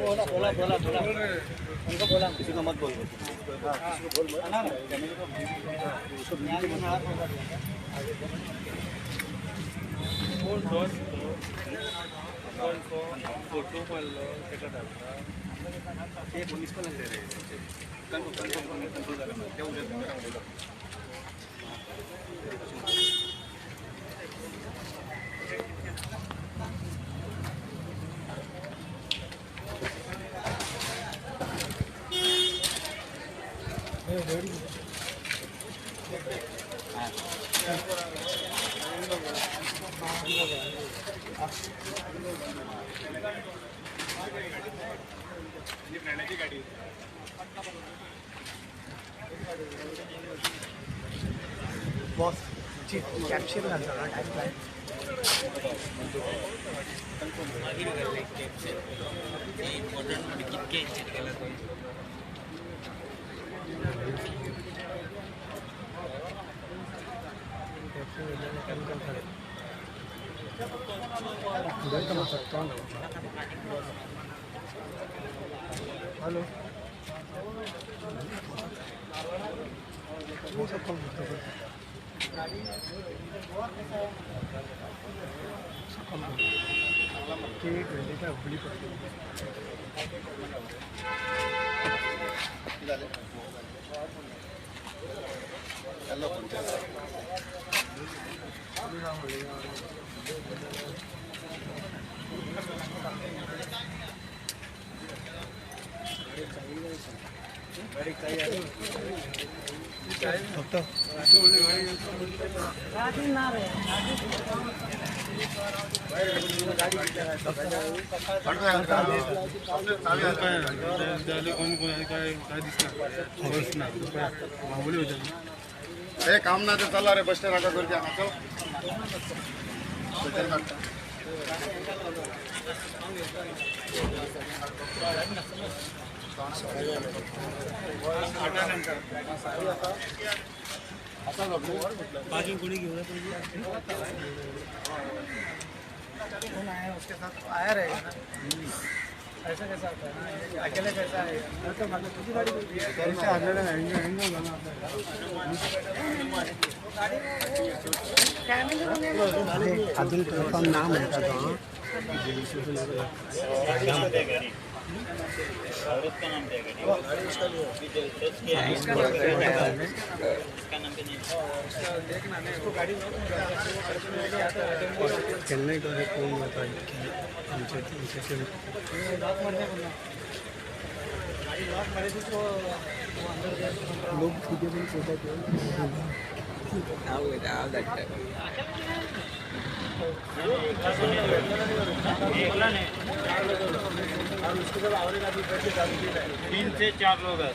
बोला बोला बोला बोला उनको बोला, किसी को मत बोल, किसी को बोल फोटो मारलो तेका धाडटा ते पोलीस पण लागले रे. कन्फर्म कन्फर्म झालं ते उद्या बॉस जी कॅप्शन घालता ना टायम. मागीर घाल्ले कॅप्शन ते इम्पॉर्टंट म्हणजे कितके हेंचेर गेला तो. हॅलो वो सब कम करते हैं, सब कम करते एक घंटे का हुबली पड़ती. हे काम ना ते चला रे बस स्टँड आता गर्दी हांगा चल. बाजू कोणी घेऊन कौन आया उसके साथ आया रहेगा ना, ऐसा कैसा आता है ना, अकेले कैसा आएगा? तो मतलब तुझी गाड़ी अजून कन्फर्म ना म्हणटा तो. औरत का नाम क्या गाड़ी इसका नाम पे नहीं. चेन्नई तो कोण वता आमचे लोक कितें पण करता. तीन से चार लोग हैं.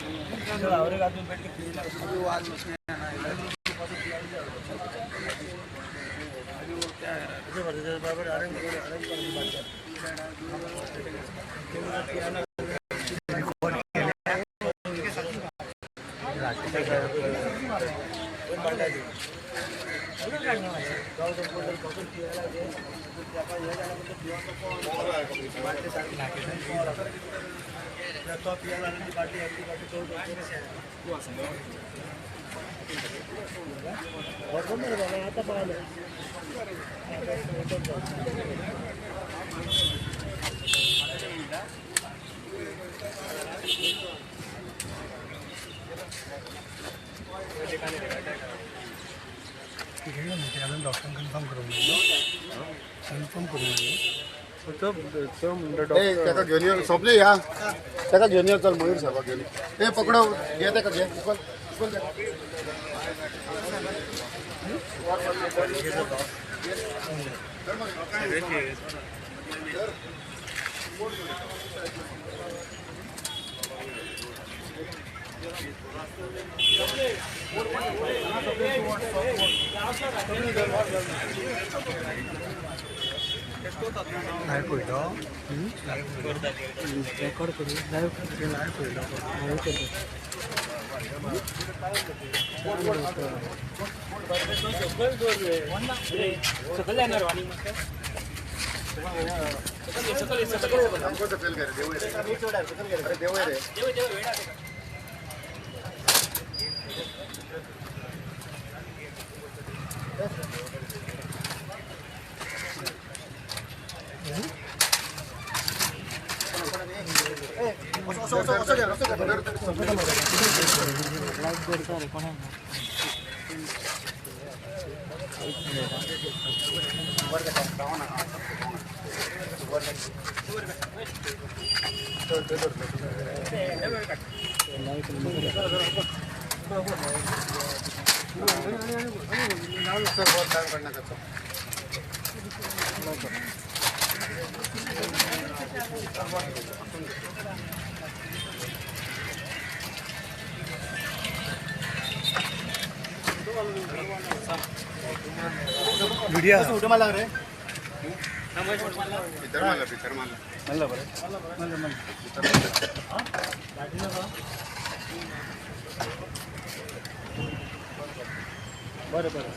अजून डॉक्टर कन्फर्म करून कन्फर्म करून. ताका घेवन यो सोंपले या ताका घेवन यो चल मयूर साहेबाक घेवन ए पकडो घे ताका घे उखल उखल. लायव्ह पळयलो रेकॉर्ड करून लायव्ह लायव्ह पळयलो लायव्ह करता. सकयल जाणार. वीडियो उठो मला रे इधर मारला भीतर मारला मारला बरं मारला मारला बरं बरं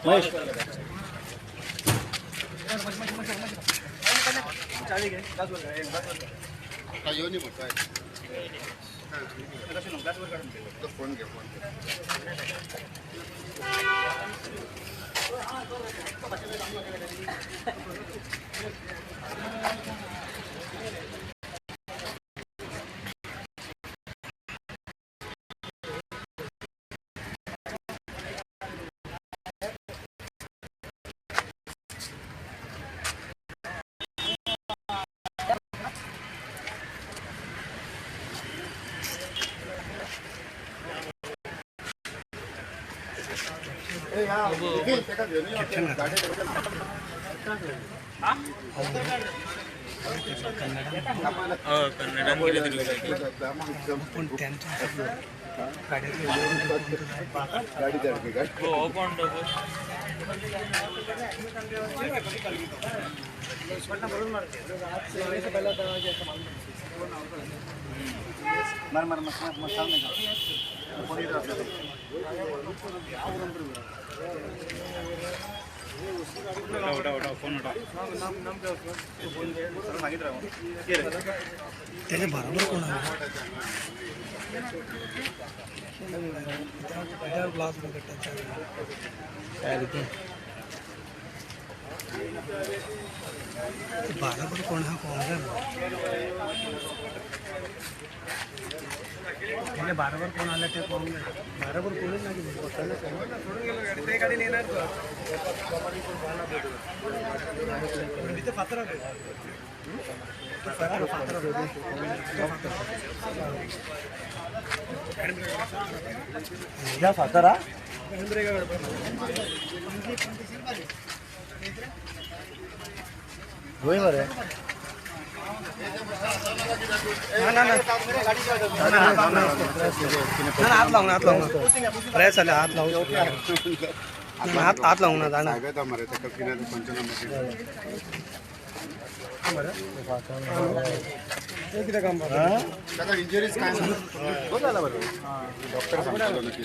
महेश फोन घे फोन मार मार मार मार सामने उठा उठा फोन उठा त्याने बरोबर कोण आहे ग्लास बराबर कोण हा कोण त्याने बरोबर कोण आलं ते कोण बरोबर कोणच नाही फातरा होय बरं ना ना ना हात लावून हात लावून प्रेस आले हात लावू हात हात लावून जाणार इंजुरीज काय डॉक्टर सांगतो नक्की.